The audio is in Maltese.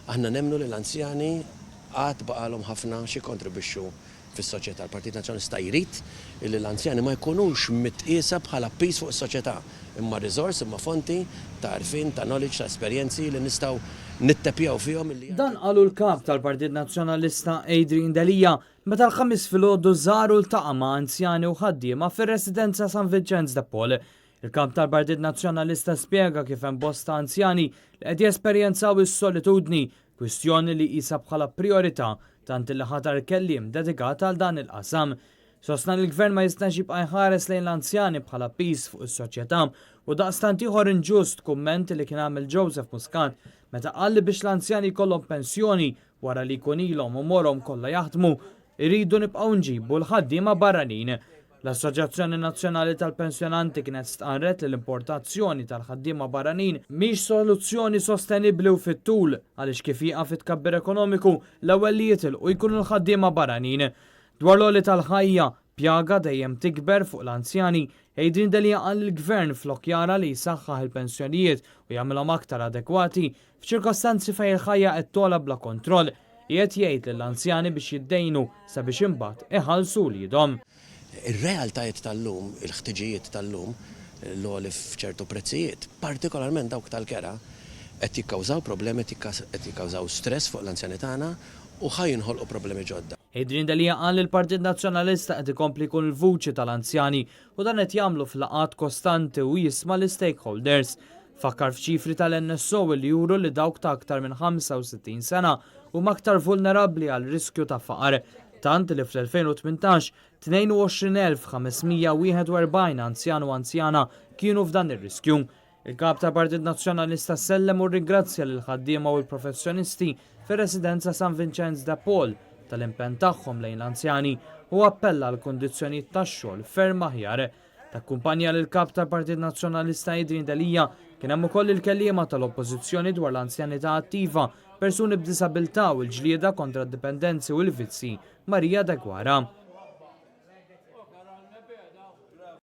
Aħna nemmnu li l-anzjani għad baqgħalhom ħafna x'jikkontribwixxu fis-soċjetà. Il-Partit Nazzjonalista jrid illi l-anzjani ma jkunux mitqiesa bħala piż fuq is-soċjetà, imma riżors, imma fonti ta' għarfien, ta' knowledge, ta' esperjenzi li nistgħu nittepjaw fihom illi Dan qalu l-Kap tal-Partit Nazzjonalista Adrian Delia meta l-Ħamis filgħodu żar u ltaqa' ma' anzjani u ħaddiema fir-Residenza San Vinċenz de Paul. Il-Kap tal-Partit Nazzjonalista spjega kif hemm bosta anzjani li qed jesperjenzaw is-solitudni, kwistjoni li qisha bħala prijorità tant li ħatar kelliem dedikat għal dan il-qasam. Sostna li l-Gvern ma jistax jibqa' jħares lejn l-anzjani bħala piż fuq is-soċjetà u daqstant ieħor inġust kumment li kien għamel Joseph Muscat meta qal li biex l-anzjani jkollhom pensjoni wara li jkun ilhom għomorhom kollha jaħdmu, irridu nibqgħu nġibu l-ħaddiema barranin. L-Assoċjazzjoni Nazzjonali tal-Pensjonanti kienet stqarret li l-importazzjoni tal-ħaddiema barranin mhix soluzzjoni sostenibbli u fit-tul għaliex kif jieqaf it-tkabbir ekonomiku, l-ewwel li jitilqu jkunu l-ħaddiema barranin. Dwar l-għoli tal-ħajja, pjaga dejjem tikber fuq l-anzjani, Adrian Delia qal li l-Gvern flok jara li jsaħħaħ il-pensjonijiet u jagħmilhom aktar adekwati, f'ċirkostanzi fejn il-ħajja qed togħla bla kontroll, qiegħed jgħid lill-anzjani biex jiddejnu sabiex imbagħad iħallsu wliedhom. Ir-realtajiet tal-lum, il-ħtiġijiet tal-lum, l-għoli f'ċertu prezzijiet, partikolarment dawk tal-kera, qed jikkawżaw problemi, qed jikkawżaw stress fuq l-anzjani tagħna u ħa jinħolqu problemi ġodda. Adrian Delia qal li l-Partit Nazzjonalista qed ikompli jkun il-vuċi tal-anzjani u dan qed jagħmlu f'laqgħat kostanti u jisma' l-istakeholders. Fakkar f'ċifri tal-NSO li juru li dawk ta' aktar minn 65 sena huma aktar vulnerabbli għal riskju ta' faqar, tant li fl-2018 22,541 anzjan u anzjana kienu f'dan ir-riskju. Il-Kap tal-Partit Nazzjonalista sellem u rringrazzja lill-ħaddiema u l-professjonisti fir-Residenza San Vinċenz de Paul tal-impenn tagħhom lejn l-anzjani u appella għal kundizzjonijiet tax-xogħol ferm aħjar. Takkumpanja lill-Kap tal-Partit Nazzjonalista Adrian Delia kien hemm ukoll il-kelliema tal-Oppożizzjoni dwar l-anzjanità attiva, persuni b'diżabilità u l-ġlieda kontra d-dipendenzi u l-vizzji, Maria Deguara.